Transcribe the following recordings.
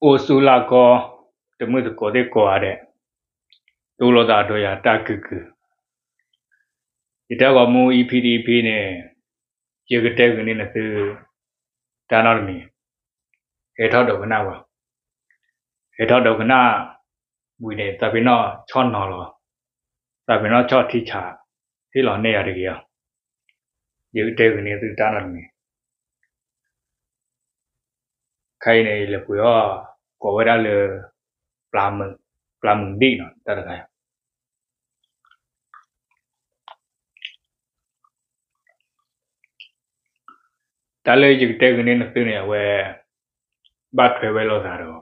အိၣ်ဆူၣ်လၢကီၢ် တံၤသကိးသ့ၣ်ကိးဂၤဒဲး, တိလိာ်သးဒီးယၤတၢ်ကုၢ်ကုၢ်, ယတဲဂီၤမူ EP တ EP န့ၣ်, ယကတဲဂုာ်န့ၢ်နသု တၢ်နီတမံၤ, ဟဲထီၣ်ဒိကနၣ်ဝဲ, ဟဲထီၣ်ဒိကနၣ်ဝံၤန့ၣ် သးပ့ၤနီၣ်ဆီၣ်နီၤလီၤ, သးပ့ၤနီၣ်ဆီၣ်ထံဆး ဟ့ၣ်လီၤန့ၢ်ယၤတဂ့ၤဧါ, ယကတဲဂုာ်န့ၢ်သုတၢ်နီတမံၤ ခဲအံၤန့ၣ် ယလဲၤပှ့ၤအီၣ် ကိးဝဲဒၣ်လၢ ပျၢ်မုၣ်ဒံၣ်နီၤ တၢ်တခါအံၤ, တၢ်လၢယကတဲဂုာ်န့ၢ်နသုန့ၣ် အဝဲ ဘၣ်ထွဲဝဲလိာ်သးဒီး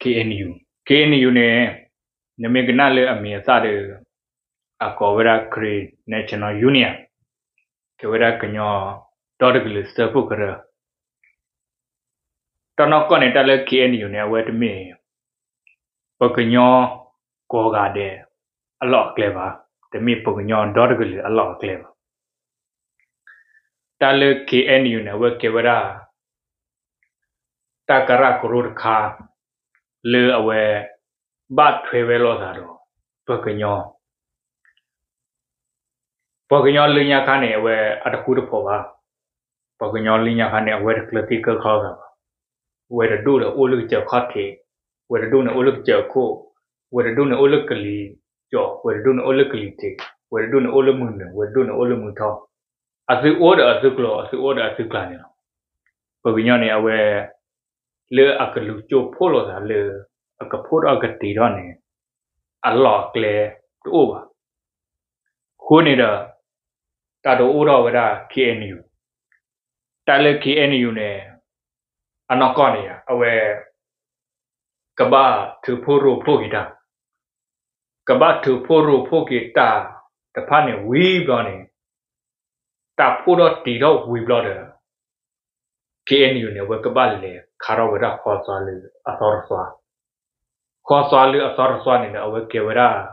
KNU, KNU န့ၣ် နမ့ၢ်ကနၣ်လၢအမံၤအသၣ်ဒီး အကိးဝဲဒၣ် Karen National Union, ကဲဝဲဒၣ်ကညီဒီတကလုာ်စၢဖှိၣ်ကရၢ တနီၢ်ကီၢ်န့ၣ် တၢ်လၢ KNU န့ၣ် အဝဲတမ့ၢ် ပကညီကိးဂၤဒဲးအလီၢ်အကျဲဘၣ်, တမ့ၢ်ပကညီဒီတကလုာ်အလီၢ်အကျဲဘၣ်. တၢ်လၢ KNU န့ၣ် အဝဲကဲဝဲဒၣ် တၢ်ကရၢကရိတခါ လၢအဝဲ ဘၣ်ထွဲဝဲလိာ်သးဒီး ပှၤကညီ ပှၤကညီလၢညါခါန့ၣ် အဝဲအတဃူတဖိးဘၣ်. ပှၤကညီလၢညါခါန့ၣ် အဝဲတကျၢၤသံကျၢၤကျီလိာ်သးဘၣ်. ဝဲတဒူၣ်ဒီးအိၣ်လၢကစၢၢ်ခီၣ်ထံး, ဝဲတဒူၣ်န့ၣ်အိၣ်လၢကစၢၢ်ခိၣ်, ဝဲတဒူၣ်န့ၣ်အိၣ်လၢကလံၤစိး, ဝဲတဒူၣ်န့ၣ်အိၣ်လၢကလံၤထံး, ဝဲတဒူၣ်န့ၣ်အိၣ်လၢမုၢ်နုာ်, ဝဲတဒူၣ်န့ၣ်အိၣ်လၢမုၢ်ထီၣ်, အသုအိၣ်ဒီးအသုကျိၤ, အသုအိၣ်ဒီးအသုကျါန့ၣ်လီၤ. ပှၤကညီန့ၣ် အဝဲ လၢအကလူၤကၠိဖိးလိာ်သးလၢ အကဖိးထီၣ်အကတံာ်ထီၣ်န့ၣ် အလီၢ်အကျဲတအိၣ်ဘၣ်. အဃိန့ၣ်ဒီး တၢ်ဒုးအိၣ်ထီၣ်ဝဲဒၣ် KNU, တၢ်လၢ KNU န့ၣ် အနီၢ်ကီၢ်န့ၣ် အဝဲ ကဘၣ်ထုးဖှိၣ်ရိဖှိၣ်က့ၤတၢ်, ကဘၣ်ထုးဖှိၣ်ရိဖှိၣ်က့ၤတၢ်တဖၣ်န့ၣ်ဝံၤဘျီန့ၣ် တၢ်ဖှိၣ်ထီၣ်တံာ်ထီၣ်ဝံၤဘျီဒီး KNU န့ၣ် အဝဲကဘၣ်လဲၤခါထီၣ်ဝဲဒၣ်ဃီသွါလၢအသီတသွါ, ဃီသွါလၢအသီတသွါန့ၣ်ဒီး အဝဲကဲဝဲဒၣ်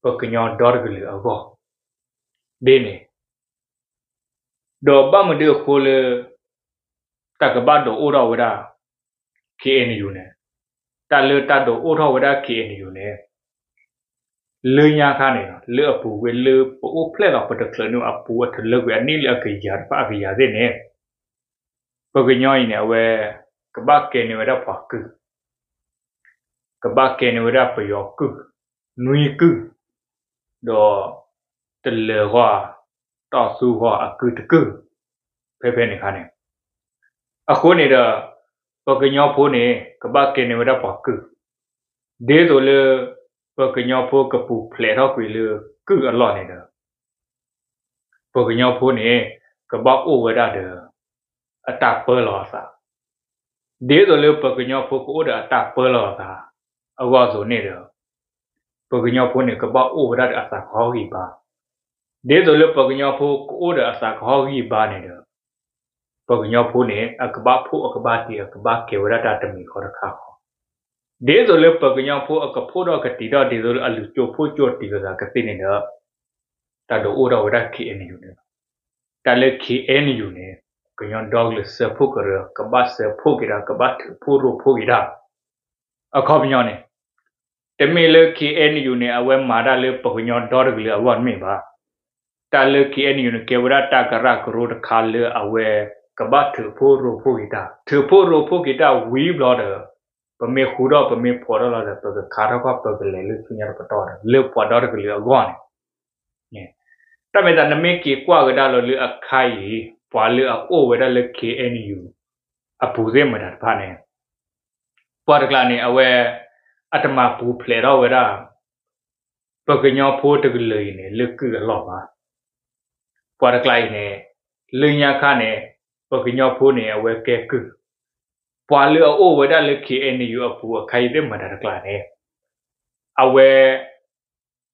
ပကညီဒီတကလုာ်အဂီၢ် ဒ်န့ၣ် ဒီးဘၣ်မနုၤအဃိလၢ တၢ်ကဘၣ်ဒုးအိၣ်ထီၣ်ဝဲဒၣ် KNU န့ၣ်, တၢ်လၢတၢ်ဒုးအိၣ်ထီၣ်ဝဲဒၣ် KNU န့ၣ် လၢညါခါန့ၣ် လၢအပူၤကွံာ်လၢပအိၣ်ဖျဲၣ်လီၤပတချုးန့ၣ် အပူၤအထလၢကွံာ်အနံၣ်လၢအကယၤတဖၣ်အကယၤသ့ၣ်န့ၣ် ပှၤကညီအံၤန့ၣ် အဝဲ ကဘၣ်ကဲန့ၢ်ဝဲဒၣ်ပှၤကုၢ်, ကဘၣ်ကဲန့ၢ်ဝဲဒၣ်ပယီၤကုၢ်, နွံကုၢ်, ဒီး တလၢၤဂီၢ်, တီၢ်သူဂီၢ်အကုၢ်တကုၢ်, ဖဲဖဲန့ၣ်ခါန့ၣ်, အဃိန့ၣ်ဒီး ပှၤကညီဖိန့ၣ် ကဘၣ်ကဲန့ၢ်ဝဲဒၣ်ပှၤကုၢ်, ဒ်သိးလၢ ပှၤကညီဖိကပူၤဖျဲးထီၣ်ကွံာ်လၢကုၢ်အလီၢ်န့ၣ်ဒီး ပှၤကညီဖိန့ၣ် ကဘၣ်အိၣ်ဝဲဒၣ်ဒီး အတၢ်ပၢလီၤအသး, ဒ်သိးလၢပှၤကညီဖိကအိၣ်ဒီးအတၢ်ပၢလီၤအသး အဂီၢ်အသိးန့ၣ်ဒီး ပှၤကညီဖိန့ၣ် ကဘၣ်အိၣ်ဝဲဒၣ်ဒီးအသးကဟီၣ်ဂံၢ်ဘါ, ဒ်သိးလၢပှၤကညီဖိကအိၣ်ဒီးအသးကဟီၣ်ဂံၢ်ဘါန့ၣ်ဒီး ပှၤကညီဖိန့ၣ် အကဘၣ်ဖှိၣ်အကဘၣ်တံၢ် အကဘၣ်ကဲဝဲဒၣ်တၢ်တမံၤဃီတခါဃီ, ဒ်သိးလၢပှၤကညီဖိအကဖှိၣ်ထီၣ်ကတံာ်ထီၣ် ဒ်သိးလၢအလူၤကၠိဖိကၠိတံၢ်လိာ်သးကသ့န့ၣ်ဒီး တၢ်ဒုးအိၣ်ထီၣ်ဝဲဒၣ် KNU န့ၣ်လီၤ. တၢ်လၢ KNU န့ၣ် ကညီဒီကလုာ်စၢဖှိၣ်ကရၢ ကဘၣ်စၢဖှိၣ်က့ၤတၢ် ကဘၣ်ထုးဖှိၣ်ရိဖှိၣ်က့ၤတၢ် အခီပညီန့ၣ် တမ့ၢ်လၢ KNU န့ၣ် အဝဲမၤတၢ်လၢပှၤကညီဒီတကလုာ်အဂီၢ်တမ့ၢ်ဘၣ်. တၢ်လၢ KNU န့ၣ် ကဲဝဲဒၣ်တၢ်ကရၢကရိတခါလၢအဝဲ ကဘၣ်ထုးဖှိၣ်ရိဖှိၣ်က့ၤတၢ်, ထုးဖှိၣ်ရိဖှိၣ်က့ၤတၢ်ဝံၤဘျီဒီး ပမ့ၢ်ဃူထီၣ်ပမ့ၢ်ဖိးထီၣ်လီၤဒီး ပကခါထီၣ်ခီၣ် ပကလဲၤလၢဆူညါတပတီၢ်ဒီး လၢပှၤဒီတကလုာ်အဂီၢ်န့ၣ် တၢ်မ့ၢ်သးနမ့ၢ်က့ၤကွၢ်ကဒါလီၤလၢအခါအံၤ ပှၤလၢအအိၣ်ဝဲဒၣ်လၢ KNU အပူၤသ့ၣ်မတၤတဖၣ်န့ၣ် ပှၤတကျါန့ၣ် အဝဲ အတမၤပူၤဖျဲးထီၣ်ဝဲဒၣ် ပှၤကညီဖိတကလုာ်အံၤန့ၣ် လၢကုၢ်အလီၢ်ဘၣ်. ပှၤတကျါအံၤန့ၣ် လၢညါခါန့ၣ် ပှၤကညီဖိန့ၣ် အဝဲကဲကုၢ်, ပှၤလၢအအိၣ်ဝဲဒၣ်လၢ KNU အပူၤအခါအံၤသ့ၣ်မတၤတကျါန့ၣ် အဝဲ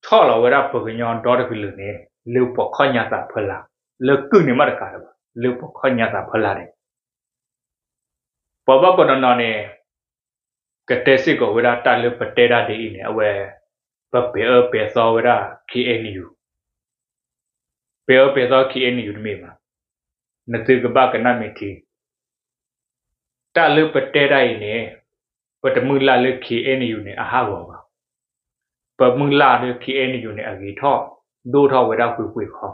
ဆီၣ်လီၤဝဲဒၣ်ပှၤကညီဒီတကလုာ်န့ၣ် လၢပှၤခီၣ်ညါသးဖီလာ်, လၢကုၢ်န့ၣ်မ့ၢ်တကးဒံးဘၣ်, လၢပှၤခီၣ်ညါသးဖီလာ်န့ၣ် ပှၤဘၣ်ကီးနီၢ်နီၢ်န့ၣ် ကတဲစ့ၢ်ကီးဝဲဒၣ်တၢ်လၢပတဲဒၣ်ဒ်အံၤန့ၣ် အဝဲ ပပဲာ်အၢပဲာ်သီဝဲဒၣ် KNU, ပဲာ်အၢပဲာ်သီ KNU တမ့ၢ်ဘၣ်. နသုကဘၣ်ကနၣ်မ့ၢ်ထံ တၢ်လၢပတဲဒၣ်အံၤန့ၣ် ပတမုၢ်လၢ်လၢ KNU န့ၣ် အဟးဂီၤဘၣ်. ပမုၢ်လၢ်လၢ KNU န့ၣ် အဂ့ၤထီၣ်ဒိၣ်ထီၣ်ဝဲဒၣ်ကွ့ၢ်ကွ့ၢ်ခီ.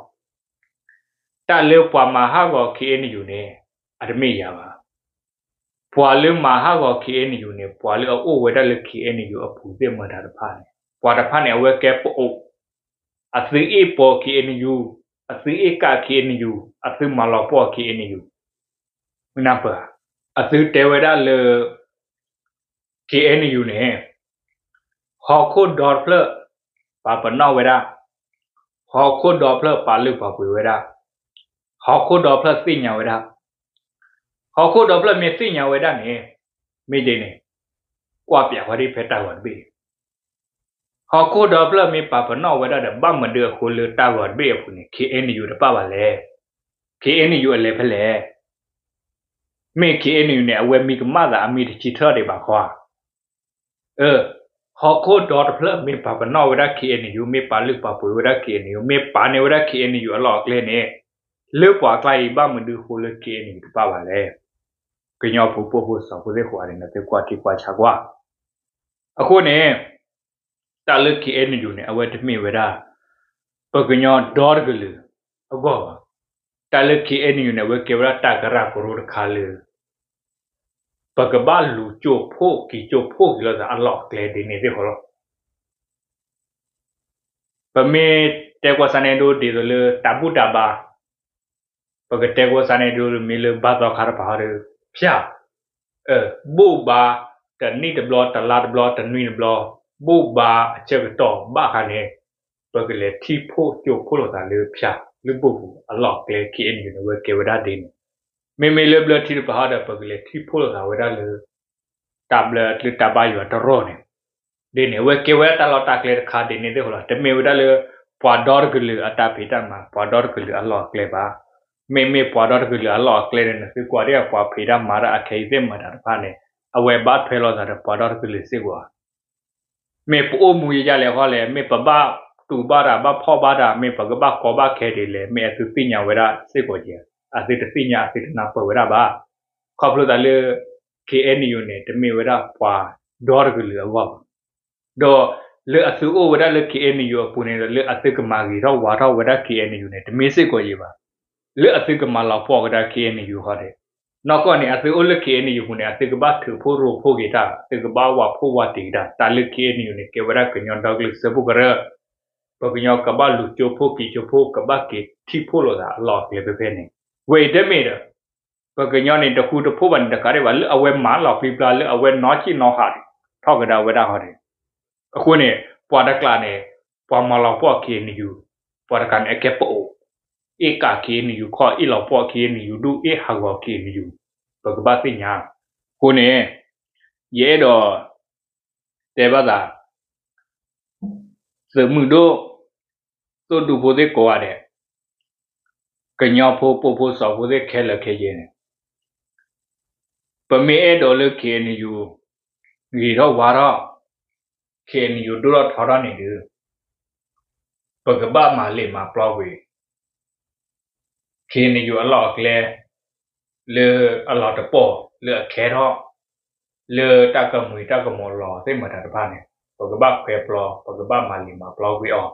တၢ်လၢပှၤမၤဟးဂီၤ KNU န့ၣ် အတမ့ၢ်ယၤဘၣ်. ပှၤလၢမၤဟးဂီၤ KNU န့ၣ် ပှၤလၢအအိၣ်ဝဲဒၣ်လၢ KNU အပူၤသ့ၣ်မတၤတဖၣ်န့ၣ် ပှၤတဖၣ်န့ၣ် အဝဲကဲပအိး, အသုးအ့ၣ်ပိာ် KNU, အသုးအ့ၣ်ကး KNU, အသုးမၤလီၤပှီၢ် KNU, မနပၢၢ်, အသုတဲဝဲဒၣ်လၢ KNU န့ၣ် ဟီၣ်ခိၣ်ဒီတဖျၢၣ် ပာ်ပနီၣ်ဝဲဒၣ်, ဟီၣ်ခိၣ်ဒီဖျၢၣ်ပာ်လုၢ်ပာ်ပှ့ၤဝဲဒၣ်, ဟီၣ်ခိၣ်ဒီဖျၢၣ်သ့ၣ်ညါဝဲဒၣ်, ဟီၣ်ခိၣ်ဒီဖျၢၣ်မ့ၢ်သ့ၣ်ညါဝဲဒၣ်န့ၣ် မ့ၢ်ဒ်န့ၣ် ကွၢ်ပၠးဃီဒ်ဖဲတၢ်ဂီၤတဘ့ၣ် ဟီၣ်ခိၣ်ဒီဖျၢၣ်မ့ၢ်ပာ်ပနီၣ်ဝဲဒၣ်ဒီး ဘၣ်မနုၤအဃိလၢတၢ်ဂီၤတဘ့ၣ်အပူၤန့ၣ် KNU တပာ်ဘၣ်လဲၣ်. KNU အလဲၤဖဲလဲၣ်. မ့ၢ် KNU န့ၣ် အဝဲမံကမၣ်သးအမံတဆံထၢၣ်ဒံးဘၣ်ခီဧါ. အၢ, ဟီၣ်ခိၣ်ဒီတဖျၢၣ်မ့ၢ်ပာ်ပနီၣ်ဝဲဒၣ် KNU, မ့ၢ်ပာ်လုၢ်ပာ်ပှ့ၤဝဲဒၣ် KNU, မ့ၢ်ပာ်န့ၢ်ဝဲဒၣ် KNU အလီၢ်အကျဲန့ၣ် လၢပှၤကျါအံၤ ဘၣ်မနုၤအဃိလၢ KNU တပာ်ဘၣ်လဲၣ်. ကညီဖိပိာ်ဖိစီၤဖိသ့ၣ်ဃိးန့ၣ် နသုကွၢ်ထံကွၢ်ဆးကွၢ်. အဃိန့ၣ် တၢ်လၢ KNU န့ၣ် အဝဲတမ့ၢ်ဝဲဒၣ် ပကညီဒီတကလုာ်အဂီၢ်ဘၣ်. တၢ်လၢ KNU န့ၣ် အဝဲကဲဝဲဒၣ်တၢ်ကရၢကရိတခါလၢ ပကဘၣ်လူၤကၠိဖှိၣ်က့ၤကၠိဖှိၣ်က့ၤလိာ်သးအလီၢ်အကျဲဒ်န့ၣ်သ့ၣ်ဃီလီၤ. ပမ့ၢ်တဲကွၢ်စါန့ၣ်ဒိဒ်သိးလၢတၢ်ဘူၣ်တၢ်ဘါ ပကတဲကွၢ်စါန့ၣ်ဒိမ့ၢ်လၢဘါသီခါတပၤဟီဒီး ဖၠၣ်, ဘိၣ်ဘါ တနံၣ်တဘျီ တလါတဘျီ တနွံတဘျီ ဘိၣ်ဘါအဆၢကတီၢ်ဘၣ်ဃါန့ၣ် ပကလဲၤထံၣ်ဖှိၣ်ကၠိဖှိၣ်လိာ်သးလၢဖၠၣ်လၢဘိၣ်ပူၤအလီၢ်အကျဲ KNU န့ၣ် အဝဲကဲဝဲဒၣ်ဒ်န့ၣ်. မ့မ့ၢ်လၢဘျၢထံတပၤဟီဒီး ပကလဲၤထံၣ်ဖှိၣ်လိာ်သးဝဲဒၣ်လၢ တၢ်ဘျၢလၢတၢ်ဘါယွၤတရီၢ်န့ၣ် ဒ်န့ၣ် အဝဲကဲဝဲဒၣ်တၢ်လီၢ်တၢ်ကျဲတခါဒ်န့ၣ်သ့ၣ်ဃီလီၤ. တမ့ၢ်ဝဲဒၣ်လၢ ပှၤဒီတကလုာ်အတၢ်ဖံးတၢ်မၤ ပှၤဒီတကလုာ်အလီၢ်အကျဲဘၣ်. မ့မ့ၢ်ပှၤဒီတကလုာ်အလီၢ်အကျဲန့ၣ် နသုကွၢ်ဒ်ပှၤဖံးတၢ်မၤတၢ်အခဲအံၤသ့ၣ်မတၤတဖၣ်န့ၣ် အဝဲဘၣ်ထွဲလိာ်သးဒီးပှၤဒီတကလုာ်စ့ၢ်ကီးဧါ. မ့ၢ်ပအိၣ်မူယယါလဲၣ်ဃီလဲၣ် မ့ၢ်ပဘၣ်တူၢ်ဘၣ်တၢ်ဘၣ်ဖီၣ်ဘၣ်တၢ် မ့ၢ်ပကဘၣ်ကီဘၣ်ခဲဒ်လဲၣ် မ့ၢ်အသုသ့ၣ်ညါဝဲဒၣ်စ့ၢ်ကီးကဲ, အသုတသ့ၣ်ညါအသုတနၢ်ပၢၢ်ဝဲဒၣ်ဘၣ်. ခီဖျိသးလၢ KNU န့ၣ် တမ့ၢ်ဝဲဒၣ်ပှၤဒီတကလုာ်အဂီၢ်ဘၣ်. ဒီးလၢအသုအိၣ်ဝဲဒၣ်လၢ KNU အပူၤန့ၣ်ဒီး လၢအသုကမၤဂ့ၤထီၣ်ဝါထီၣ်ဝဲဒၣ် KNU န့ၣ် တမ့ၢ်စ့ၢ်ကီးယံၤဘၣ်. လၢအသုကမၤလီၤပှီၢ်ကဒါ KNU ဃီဒီး နီၢ်ကီၢ်န့ၣ် အသုအိၣ်လၢ KNU ပူၤန့ၣ် အသုကဘၣ်ထုးဖှိၣ်ရိဖှိၣ်က့ၤတၢ် သုကဘၣ်ဝးဖှိၣ်ဝးတံၢ်က့ၤတၢ် တၢ်လၢ KNU န့ၣ် ကဲဝဲဒၣ်ကညီဒီကလုာ်စၢဖှိၣ်ကရၢ ပကညီကဘၣ်လူၤကၠိဖှိၣ်က့ၤကၠိဖှိၣ် ကဘၣ်က့ၤထံၣ်ဖှိၣ်လိာ်သးအလီၢ်အကျဲဖဲဖဲန့ၣ်. ဝဲအံၤတမ့ၢ်ဒီး ပကညီန့ၣ် တဃူတဖိးဘၣ်န့ၣ်တကးဒံးဘၣ် လၢအဝဲမၤလီၤပျံၤပျါ လၢအဝဲနီၢ်ဆံၣ်နီၢ်ဟးထီၣ်ကဒါဝဲဒၣ်ဃီန့ၣ်. အဃိန့ၣ် ပှၤတကျးန့ၣ် ပှၤမၤလီၤပှီၢ် KNU, ပှၤတကျးန့ၣ် အကဲပအိး, အ့ၣ်ကး KNU ခီ အ့ၣ်လီၤပှီၢ် KNU ဒူၣ်အ့ၣ်ဟးဂီၤ KNU ပကဘၣ်သ့ၣ်ညါ. အဃိန့ၣ် ယအဲၣ်ဒိး တဲဘၣ်သး သုးမုၢ်ဒိၣ် သိၣ်ဒူဖိသ့ၣ်ကိးဂၤဒဲး, ကညီဖိပိာ်ဖိစီၤဖိသ့ၣ်ခဲလၢာ်ခဲဆ့န့ၣ်, ပမ့ၢ်အဲၣ်ဒိးလၢ KNU ဂ့ၤထီၣ်ဝါထီၣ်, KNU ဒိၣ်ထီၣ်ထီထီၣ်န့ၣ်ဒီး ပကဘၣ်မၤလံာ်မၤပျီကွံာ် KNU အလီၢ်အကျဲ လၢအလီၤတပီၢ် လၢအခဲထီၣ် လၢတၢ်ကမှံၤတၢ်ကမီၤလီၤသ့ၣ်မတၤတဖၣ်န့ၣ် ပကဘၣ်ခွဲးပျီ ပကဘၣ်မၤလံာ်မၤပျီကွံာ်အီၤ.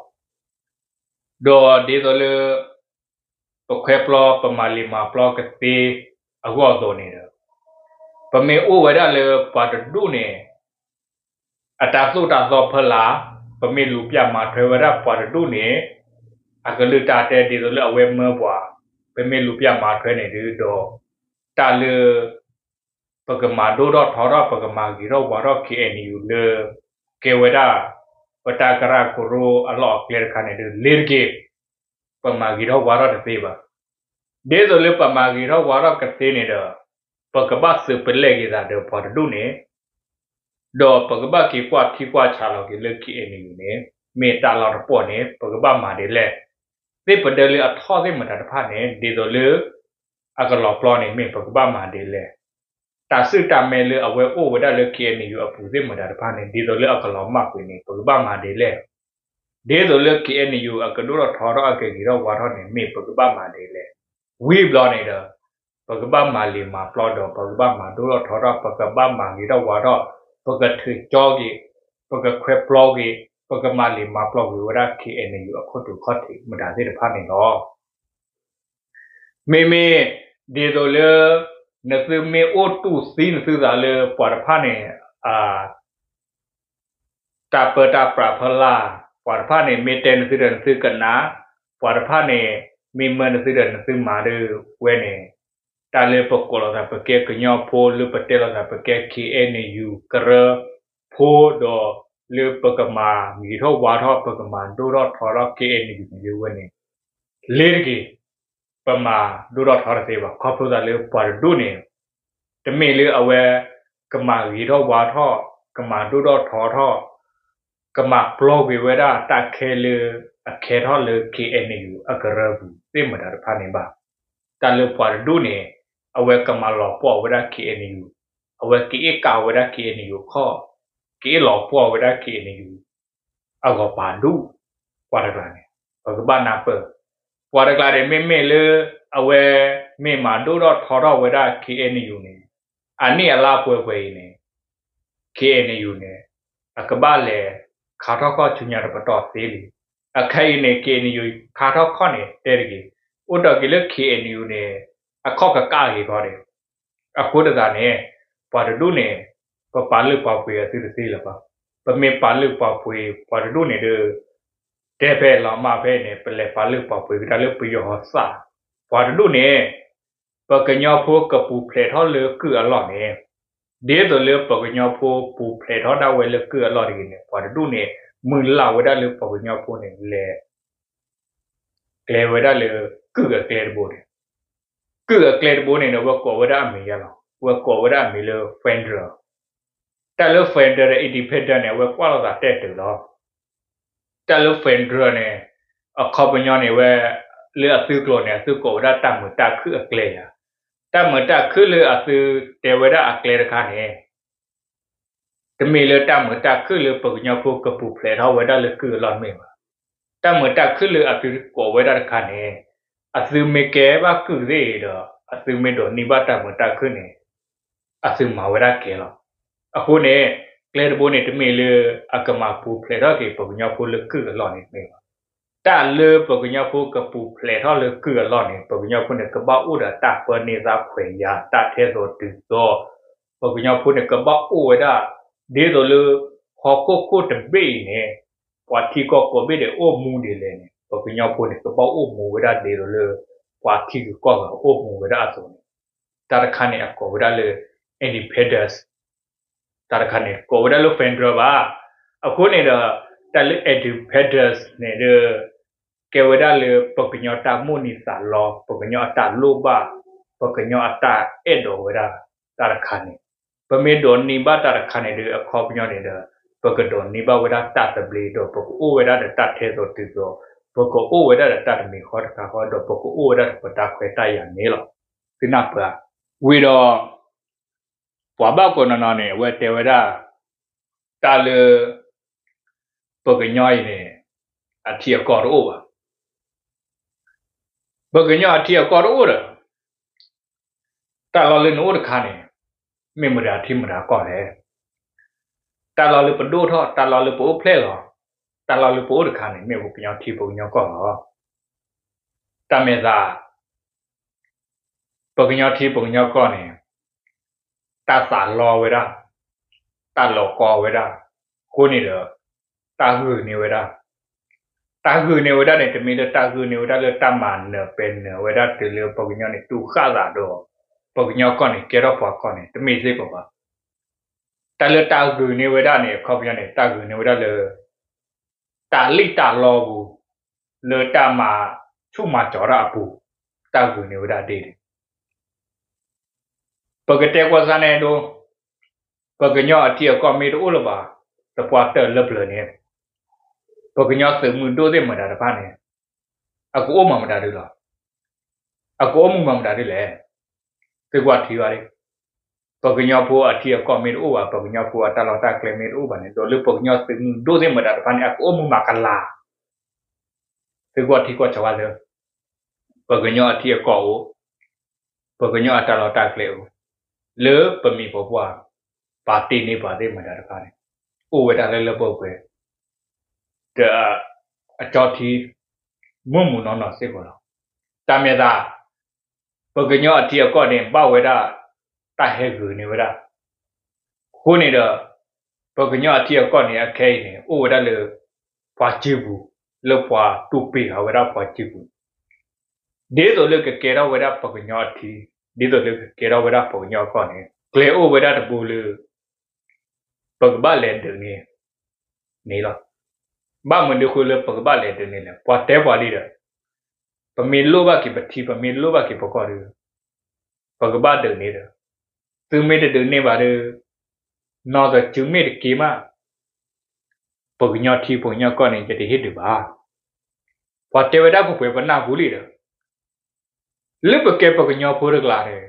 ဒီးဒ်သိးလၢ ပခွဲးပျီ ပမၤလံာ်မၤပျီကသ့အဂီၢ်အသိးန့ၣ်ဒီး ပမ့ၢ်အိၣ်ဝဲဒၣ်လၢပှၤတဒူၣ်န့ၣ် အတၢ်သိၣ်တၢ်သီဖီလာ်, ပမ့ၢ်လူၤပိာ်မၤထွဲဝဲဒၣ်ပှၤတဒူၣ်န့ၣ် အကလုၢ်တၢ်တဲဒ်သိးလၢအဝဲမၢပှၤ, ပမ့ၢ်လူၤပိာ်မၤထွဲန့ၣ်ဒီး တၢ်လၢ ပကမၤဒိၣ်ထီၣ်ထီထီၣ် ပကမၤဂ့ၤထီၣ်ဝါထီၣ် KNU လၢ ကဲဝဲဒၣ် ပတၢ်ကရၢကရိအလီၢ်အကျဲတခါန့ၣ်ဒီး လ့ၤတက့ၢ်, ပမၤဂ့ၤထီၣ်ဝါထီၣ်တသ့ဘၣ်. ဒ်သိးလၢပမၤဂ့ၤထီၣ်ဝါထီၣ်ကသ့န့ၣ်ဒီး ပကဘၣ်သုးပလဲၢ်က့ၤသးဒီးပှၤတဒူၣ်န့ၣ် ဒီးပကဘၣ်က့ၤကွၢ်ထံကွၢ်ဆးလီၤက့ၤလၢ KNU န့ၣ် မ့ၢ်တၢ်လီၤတပီၢ်န့ၣ် ပကဘၣ်မၤဒ်လဲၣ်. သ့ၣ်ပဒၢလၢအထီၣ်သ့ၣ်မတၤတဖၣ်န့ၣ် ဒ်သိးလၢ အကလီၤပျီန့ၣ် မ့ၢ်ပကဘၣ်မၤဒ်လဲၣ်. တၢ်စုၣ်တၢ်မဲလၢအဝဲအိၣ်ဝဲဒၣ်လၢ KNU အပူၤသ့ၣ်မတၤတဖၣ်န့ၣ် ဒ်သိးလၢအကလီၤမၢ်ကွံာ်န့ၣ် ပကဘၣ်မၤဒ်လဲၣ်. ဒ်သိးလၢ KNU အကဒိၣ်ထီၣ်ထီထီၣ် အကဂ့ၤထီၣ်ဝါထီၣ်န့ၣ် မ့ၢ်ပကဘၣ်မၤဒ်လဲၣ်. ဝံၤဘျီန့ၣ်ဒီး ပကဘၣ်မၤလံာ်မၤပျီဒီး ပကဘၣ်မၤဒိၣ်ထီၣ်ထီထီၣ် ပကဘၣ်မၤဂ့ၤထီၣ်ဝါထီၣ် ပကထုးကၠီက့ၤ, ပကခွဲးပျီက့ၤ, ပကမၤလံာ်မၤပျီကွံာ်ဝဲဒၣ် KNU အခိၣ်ထူၣ်ခီၣ်ထံးမတၤသ့ၣ်တဖၣ်န့ၣ်လီၤ. မ့မ့ၢ်ဒ်သိးလၢ နသုမ့ၢ်အိၣ်တူၢ်သံနသုသးလၢပှၤတဖၣ်န့ၣ် တၢ်ပၢတၢ်ပြးဖီလာ်, ပှၤတဖၣ်န့ၣ် မ့ၢ်တဲနသုဒီးနသုကနၣ်, ပှၤတဖၣ်န့ၣ် မ့ၢ်မၢနသုဒီးနသုမၤဒ်ဝဲန့ၣ်, တၢ်လၢပကိးလီၤသးပကဲကညီဖိ လၢပတဲလီၤသးပကဲ KNU ကရၢဖိဒီး လၢပကမၤဂ့ၤထီၣ်ဝါထီၣ် ပကမၤဒိၣ်ထီၣ်ထီထီၣ် KNU န့ၣ်ဒ်ဝဲန့ၣ် လ့ၤတက့ၢ်. ပမၤဒိၣ်ထီၣ်ထီထီၣ်တသ့ဘၣ်. ခီဖျိသးလၢပှၤတဒူၣ်န့ၣ် တမ့ၢ်လၢအဝဲ ကမၤဂ့ၤထီၣ်ဝါထီၣ်, ကမၤဒိၣ်ထီၣ်ထီထီၣ်, ကမၤပျီကွံာ်ဝဲဒၣ်တၢ်ခဲလၢအခဲထီၣ်လၢ KNU အကရၢပူၤသ့ၣ်မတၤတဖၣ်န့ၣ်ဘၣ်. တၢ်လၢပှၤတဒူၣ်န့ၣ် အဝဲကမၤလီၤပှီၢ်ဝဲဒၣ် KNU, အဝဲကအ့ၣ်ကၣ်ဝဲဒၣ် KNU ခီၣ်, ကအ့ၣ်လီၤပှီၢ်ဝဲဒၣ် KNU အဂီၢ်ပာ်ဒူၣ်. ပှၤတကျါန့ၣ် ပကဘၣ်နၢ်ပၢၢ်, ပှၤတကျါန့ၣ် မ့မ့ၢ်လၢ အဝဲမ့ၢ်မၤဒိၣ်ထီၣ်ထီထီၣ်ဝဲဒၣ် KNU န့ၣ် အနံၣ်အလါပှဲၤပှဲၤအံၤန့ၣ် KNU န့ၣ် အကဘၣ်လဲၤခါထီၣ်ခီၣ်ဆူညါတပတီၢ်သ့လံ. အခဲအံၤန့ၣ် KNU ခါထီၣ်ခီၣ်န့ၣ် တဲတဂ့ၤ, အိၣ်ဒီးက့ၤလၢ KNU န့ၣ် အခီၣ်ကကၢ်ဂ့ၤခီဒဲး. အဃိသတးန့ၣ် ပှၤတဒူၣ်န့ၣ် ပပာ်လုၢ်ပာ်ပှ့ၤအသုတသ့လၢၤဘၣ်. ပမ့ၢ်ပာ်လုၢ်ပာ်ပှ့ၤပှၤတဒူၣ်န့ၣ်ဒီး တဲဖဲလီၤမၢ်ဖဲန့ၣ် ပလဲၤပာ်လုၢ်ပာ်ပှ့ၤကဒါလၢပယီၤဟီသး, ပှၤတဒူၣ်န့ၣ် ပကညီဖိကပူၤဖျဲးထီၣ်လၢကုၢ်အလီၢ်န့ၣ်, ဒ်သိးလၢပကညီဖိပူၤဖျဲးထီၣ်ဒၣ်ဝဲလၢကုၢ်အလီၢ်တဂ့ၤန့ၣ် ပှၤတဒူၣ်န့ၣ် မုၢ်လၢ်ဝဲဒၣ်လၢပှၤကညီဖိန့ၣ် လဲၤကျဲၤဝဲဒၣ်လၢကုၢ်အကျဲတဘိန့ၣ်, ကုၢ်အကျဲတဘိန့ၣ်ဒီး အဝဲကိးဝဲဒၣ်အမံၤယါလီၤ. အဝဲကိးဝဲဒၣ်အမံၤလၢ federal. တၢ်လၢ federal ဒီး independent န့ၣ် အဝဲကွၢ်လိာ်သးတဲတၢၢ်လီၤ. တၢ်လၢ federal န့ၣ် အခီပညီန့ၣ်ဝဲ လၢအသုကျိာ်န့ၣ် အသုကိးဝဲဒၣ်တၢ်မုာ်တၢ်ခုၣ်အကျဲယါ. တၢ်မုာ်တၢ်ခုၣ်လၢအသုတဲဝဲဒၣ်အကျဲတခါန့ၣ် တမ့ၢ်လၢတၢ်မုာ်တၢ်ခုၣ်လၢပကညီဖိကပူၤဖျဲးထီၣ်ဝဲဒၣ်လၢကုၢ်အလီၢ်တမ့ၢ်ဘၣ်. တၢ်မုာ်တၢ်ခုၣ်လၢအသုကိးဝဲဒၣ်တခါန့ၣ် အသုမ့ၢ်ကဲဘၣ်ကုၢ်သ့ၣ်ဒီး အသုမ့ၢ်ဒိးန့ၢ်ဘၣ်တၢ်မုာ်တၢ်ခုၣ်န့ၣ် အသုမၤဝဲဒၣ်ကဲလီၤ. အဃိန့ၣ် ကျဲတဘိန့ၣ် တမ့ၢ်လၢအကမၤပူၤဖျဲးထီၣ်က့ၤပကညီဖိလၢကုၢ်အလီၢ်န့ၣ်တမ့ၢ်ဘၣ်. တၢ်လၢပကညီဖိကပူၤဖျဲးထီၣ်လၢကုၢ်အလီၢ်န့ၣ် ပကညီဖိန့ၣ် ကဘၣ်အိၣ်ဒီးတၢ်ပၢန့ၢ်သါခွဲးယာ် တၢ်ထဲသိးတုၤသိး, ပကညီဖိန့ၣ် ကဘၣ်အိၣ်ဝဲဒၣ် ဒ်သိးလၢ ဟီၣ်ခိၣ်ခိၣ်တဘ့ၣ်အံၤန့ၣ် ပှၤထံကီၢ်ကိးဘ့ၣ်ဒဲးအိၣ်မူဒ်လဲၣ်န့ၣ် ပကညီဖိန့ၣ် ကဘၣ်အိၣ်မူဝဲဒၣ်ဒ်သိးလၢ ပှၤထံဂုၤကီၢ်ဂၤအိၣ်မူဝဲဒၣ်အသိးန့ၣ်, တၢ်တခါန့ၣ် အကိးဝဲဒၣ်လၢ independence. တၢ်တခါန့ၣ် ကိးဝဲဒၣ်လၢ federal ဘၣ်. အဃိန့ၣ်ဒီး တၢ်လၢ independence န့ၣ်ဒီး ကဲဝဲဒၣ်လၢပကညီတၢ်မိၣ်န့ၢ်သးလီ, ပကညီအတၢ်လိၣ်ဘၣ်, ပကညီအတၢ်အဲၣ်ဒိးဝဲဒၣ်တၢ်တခါန့ၣ်, ပမ့ၢ်ဒိးန့ၢ်ဘၣ်တၢ်တခါန့ၣ်ဒီး အခီပညီန့ၣ်ဒီး ပကဒိးန့ၢ်ဘၣ်ဝဲဒၣ်တၢ်သဘျ့ ဒီးပကအိၣ်ဝဲဒၣ်ဒီးတၢ်ထဲသိးတုၤသိး, ပကအိၣ်ဝဲဒၣ်ဒီးတၢ်တမံၤဃီတခါဃီ ဒီးပကအိၣ်ဝဲဒၣ်ဒီးပတၢ်ခွဲးတၢ်ယာ်န့ၣ်လီၤ. သုနၢ်ပၢၢ်ဧါ. ဝံၤဒီး ပှၤဘၣ်ကိးနီၢ်နီၢ်န့ၣ် အဝဲတဲဝဲဒၣ် တၢ်လၢ ပကညီအံၤန့ၣ် အထံအကီၢ်တအိၣ်ဘၣ်. ပကညီအထံအကီၢ်တအိၣ်ဒီး တၢ်လီၢ်လၢနအိၣ်တခါန့ၣ် မ့ၢ်မတၤထံမတၤကီၢ်လဲၣ်. တၢ်လီၢ်လၢပဒိၣ်ထီၣ်, တၢ်လီၢ်လၢပအိၣ်ဖျဲၣ်လီၤ, တၢ်လီၢ်လၢပအိၣ်တခါန့ၣ် မ့ၢ်ပကညီထံပကညီကီၢ်လီၤ. တၢ်မဲာ်သး ပကညီထံပကညီကီၢ်န့ၣ် တၢ်သးလီဝဲဒၣ်, တၢ်လီၤကီဝဲဒၣ်, အဃိန့ၣ်ဒီး တၢ်ဂုာ်န့ၢ်ဝဲဒၣ်, တၢ်ဂုာ်န့ၢ်ဝဲဒၣ်န့ၣ် တမ့ၢ်လၢတၢ်ဂုာ်န့ၢ်ဝဲဒၣ်လၢတၢ်မၤနၢၤပဲာ်နၢၤဝဲဒၣ်တုၤလၢပှၤကညီန့ၣ် တူၢ်ဃာ်သးဒီး ပှၤကညီကီၢ်န့ၣ် ကဲထီၣ်ပှၤကီၢ်န့ၣ် တမ့ၢ်စ့ၢ်ကီးဘၣ်. တၢ်လၢတၢ်ဂုာ်န့ၢ်ဝဲဒၣ်န့ၣ် အခီပညီန့ၣ် တၢ်ဂုာ်န့ၢ်ဝဲဒၣ်လၢ တၢ်လံၣ်တၢ်လီပူၤ လၢတၢ်မၤဆူၣ်မၤစီၤတၢ်အပူၤ တၢ်ဂုာ်န့ၢ်ဝဲဒၣ်ဒ်န့ၣ် ပကတဲကွၢ်စၢ်န့ၣ်ဒိ, ပကညီအထံအကီၢ်မ့ၢ်တအိၣ်လၢၤဘၣ် သပှၢ်တၢၢ်လၢပျၢၤန့ၣ်, ပကညီသုးမုၢ်ဒိၣ်သ့ၣ်မတၤတဖၣ်န့ၣ် အကအိၣ်မၤမတၤဒုလီၤ. အကအိၣ်မုာ်မၤမတၤဒုလဲၣ်. သုကွၢ်ထံဘၣ်လံ, ပကညီဖိအထံအကီၢ်မ့ၢ်တအိၣ်ဘၣ်, ပကညီဖိအတၢ်လီၢ်တၢ်ကျဲမ့ၢ်တအိၣ်ဘၣ်န့ၣ် ဒီးလၢပကညီသုးမုၢ်ဒိၣ်သ့ၣ်မတၤတဖၣ်န့ၣ် အကအိၣ်မုာ်မၤကလၤ သုကွၢ်ထံကွၢ်ကီဘၣ်လၢ ပကညီအထံအကီၢ်အိၣ်, ပကညီအတၢ်လီၢ်တၢ်ကျဲအိၣ်, လၢပမံၤပပှၢ်, ပာ်တ့ၢ်န့ၢ်ပှၤသ့ၣ်မတၤတဖၣ်န့ၣ် အိၣ်ဝဲဒၣ်လၢလၢပှဲၤပှဲၤ ဒီးအကၠီထံ မုၢ်မုၢ်နီၢ်နီၢ်စ့ၢ်ကီးလီၤ. တၢ်မဲာ်သး ပှၤကညီအထံအကီၢ်န့ၣ် ဘၣ်ဝဲဒၣ် တၢ်ဟဲဂုာ်န့ၢ်ဝဲဒၣ် အဃိန့ၣ်ဒီး ပှၤကညီအထံအကီၢ်န့ၣ် အခဲအံၤန့ၣ် အိၣ်ဝဲဒၣ်လၢ ပှၤစုပူၤ လၢပှၤတူၢ်ပ့ၤဃာ်ဝဲဒၣ်ပှၤစုပူၤ ဒ်သိးလၢကကဲထီၣ်ဝဲဒၣ်ပှၤကညီအထံ ဒ်သိးလၢကကဲထီၣ်ဝဲဒၣ်ပှၤကညီအကီၢ်န့ၣ် ကျဲအိၣ်ဝဲဒၣ်တဘိလၢ ပကဘၣ်လဲၤဒုးန့ၢ် န့ၣ်လီၤ. ဘၣ်မနုၤဃိလၢပကဘၣ်လဲၤဒုးန့ၢ်လဲၣ် ပှၤတဲပှၤလံဒီး ပမ့ၢ်လိၣ်ဘၣ်က့ၤပထံ ပမ့ၢ်လိၣ်ဘၣ်က့ၤပကီၢ်ဒီး ပကဘၣ်ဒုးန့ၢ်ဒီး သုမ့ၢ်တဒုးန့ၢ်ဘၣ်ဒီး နီၢ်သစုမ့ၢ်တက့ၤမး ပှၤကညီထံပှၤကညီကီၢ်န့ၣ် ယတဟ့ၣ်ဒုးဘၣ်. ပှၤတဲဝဲဒၣ်ပှဲၤပှဲၤ ပနၢ်ဟူလံဒီး လၢပကဲပှၤကညီဖိတကျါန့ၣ်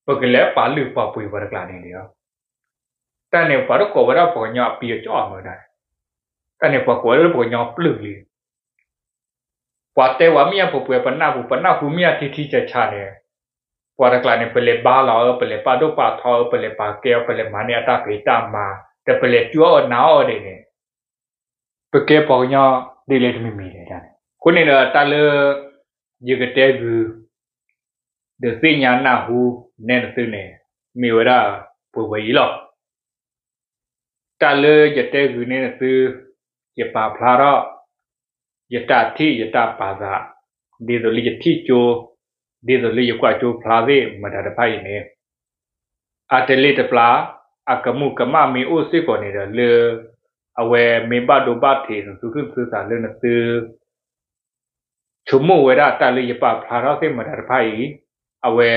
ပကလဲၤပာ်လုၢ်ပာ်ပှ့ၤပှၤတကျါန့ၣ်ဒီး တၢ်န့ၣ်ပှၤတကိးဝဲဒၣ်ပှၤကညီအပံၤအကၠီၣ်အမုာ်ဒၣ်, တၢ်န့ၣ်ပှၤကိးဝဲဒၣ်ပှၤကညီပျုၢ်လံ. ပှၤတဲဝဲမ့ၢ်ယၤပှဲၤပှဲၤ ပနၢ်ဟူ ပနၢ်ဟူမ့ၢ်ယၤထံထံဆးဆးန့ၣ် ပှၤတကျါန့ၣ် ပလဲၤဘါလီၤအီၤ ပလဲၤပာ်ဒိၣ်ပာ်ထီအီၤ ပလဲၤပာ်ကဲအီၤ ပလဲၤမၤန့ၢ်အတၢ်ဖံးတၢ်မၤ ဒီးပလဲၤကၠူအီၤနာ်အီၤဒ်န့ၣ် ပကဲပှၤကညီဒ်လဲၣ်တမံၤမံၤလဲၣ်န့ၣ်. အဃိန့ၣ်ဒီးတၢ်လၢ ယကတဲဂုာ် ဒီးသ့ၣ်ညါနၢ်ဟူနဲနသုန့ၣ် မ့ၢ်ဝဲဒၣ်ပှဲၤဝဲအံၤလီၤ. တၢ်လၢယတဲဂုာ်န့ၢ်နသု ယပာ်ဖျါထီၣ် ယတၢ်ထံၣ်ယတၢ်ပာ်သး ဒ်သိးလၢယထံၣ်ကၠိ ဒ်သိးလၢယကွၢ်ကၠိဖျါသ့ၣ်မတၤတဖၣ်အံၤန့ၣ် အတလ့ၢ်တပျၢ် အကမူးကမၣ်မ့ၢ်အိၣ်စ့ၢ်ကီးန့ၣ်ဒီး လၢအဝဲမ့ၢ်ဘၣ်ဒိဘၣ်ထံးနသုသူၣ်ခုသးလၢနသု ဆိကမိၣ်ဝဲဒၣ်တၢ်လၢယပာ်ဖျါထီၣ်သ့ၣ်မတၤတဖၣ်အံၤ အဝဲ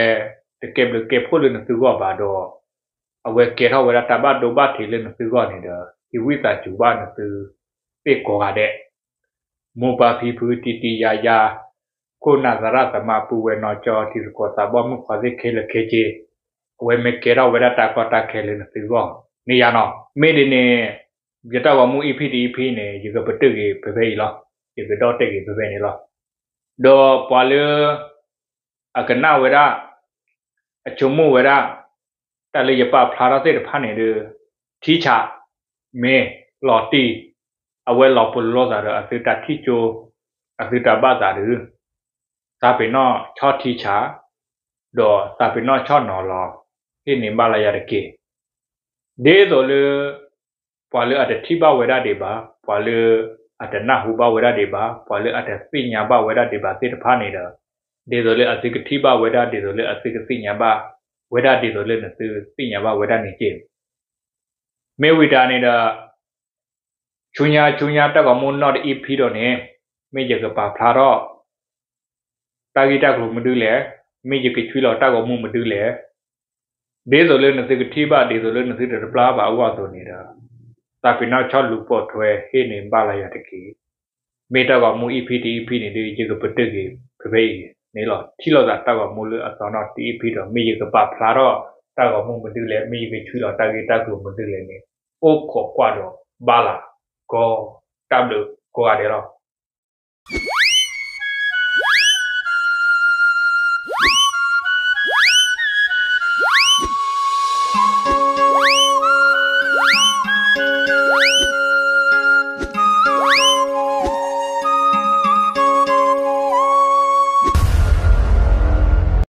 တကဲဘျုးကဲဖှိၣ်လၢနသုဂီၢ်ဘၣ်ဒီး အဝဲကဲထီၣ်ဝဲဒၣ်တၢ်ဘၣ်ဒိဘၣ်ထံးလၢနသုဂီၢ်န့ၣ်ဒီး ယဝံသးစူၤဘၣ်နသုသ့ၣ်ကိးဂၤဒဲး မိၢ်ပၢ်ဖံဖု တံၤတံၤယါယါ ခိၣ်နၢ်သရၣ်သမါပုၢ်ဝဲၢ်နီၢ်ကၠီ ထံသကိးသးဘီၣ်မုၣ်ခွါသ့ၣ်ခဲလၢာ်ခဲဆ့ အဝဲမ့ၢ်ကဲထီၣ်ဝဲဒၣ်တၢ်ကီတၢ်ခဲလၢနသုဂီၢ် မ့ၢ်ယါနီၤ. မ့ၢ်ဒ်န့ၣ် ယတၢ်ဂီၤမူ EP တ EP န့ၣ် ယကပတုာ်က့ၤဖဲဖဲအံၤလီၤ. ယကဒီၣ်တဲာ်က့ၤဖဲဖဲန့ၣ်လီၤ. ဒီးပှၤလၢ အကနၣ်ဝဲဒၣ် အဆိကမိၣ်ဝဲဒၣ် တၢ်လၢယပာ်ဖျါထီၣ်သ့ၣ်တဖၣ်န့ၣ်ဒီး ထံဆး မ့ၢ်လီၤတံၢ် အဝဲလီၤပလိာ်သးဒီးအသုတၢ်ထံၣ်ကၠိ အသုတၢ်ဘၣ်သးဒီး သးပ့ၤနီၣ်ဆီထံဆး ဒီးသးပ့ၤနီၣ်ဆီနီၤလီၤ ဟ့ၣ်န့ၢ်ဘၣ်လၢယၤတက့ၢ်. ဒ်သိးလၢ ပှၤလၢအတထံၣ်ဘၣ်ဝဲဒၣ်ဒံးဘၣ်, ပှၤလၢအတနၢ်ဟူဘၣ်ဝဲဒၣ်ဒံးဘၣ်, ပှၤလၢအတသ့ၣ်ညါဘၣ်ဝဲဒၣ်ဒံးဘၣ်သ့ၣ်တဖၣ်န့ၣ်ဒီး, ဒ်သိးလၢအသုကထံၣ်ဘၣ်ဝဲဒၣ်, ဒ်သိးလၢအသုကသ့ၣ်ညါဘၣ်ဝဲဒၣ်, ဒ်သိးလၢနသုသ့ၣ်ညါဘၣ်ဝဲဒၣ်န့ၣ်က့ၢ်. မ့ၢ်ဝံၤတၢ်န့ၣ်ဒီး ဆူညါဆူညါတၢ်ဂီၤမူနီၢ်တအံၤဖံဒီးန့ၣ်, မ့ၢ်ယကပာ်ဖျါထီၣ် တၢ်ဂ့ၢ်တၢ်ကျိၤမနုၤလဲၣ်, မ့ၢ်ယကဆွံလီၤတၢ်ဂီၤမူမနုၤလဲၣ်, ဒ်သိးလၢနသုကထံၣ်ဘၣ်, ဒ်သိးလၢနသုတတပျၢ်ဘၣ်အဂီၢ်အသိးန့ၣ်ဒီး, သးပ့ၤနီၣ်ဆီလူၤပိာ်ထွဲဟ့ၣ်န့ၢ်ဘၣ်လၢယၤတက့ၢ်. မ့ၢ်တၢ်ဂီၤမူအံၤဖံတအံၤဖံန့ၣ်ဒီး ယကပတုာ်က့ၤဖဲဖဲအံၤန့ၣ်လီၤ. ထံၣ်လိာ်သးတၢ်ဂီၤမူလၢအသီနီၢ်တအံၤဖံဒီး မ့ၢ်ယကပာ်ဖျါထီၣ်တၢ်ဂီၤမူမနုၤလဲၣ်, မ့ၢ်ယကဆွံလီၤတၢ်ဂ့ၢ်တၢ်ကျိၤမနုၤလဲၣ်န့ၣ်, အိၣ်ခိးကွၢ်ဒီးဘၣ်လၢ် ကီ တၢ်ဘျုးကိးဂၤဒဲးလီၤ.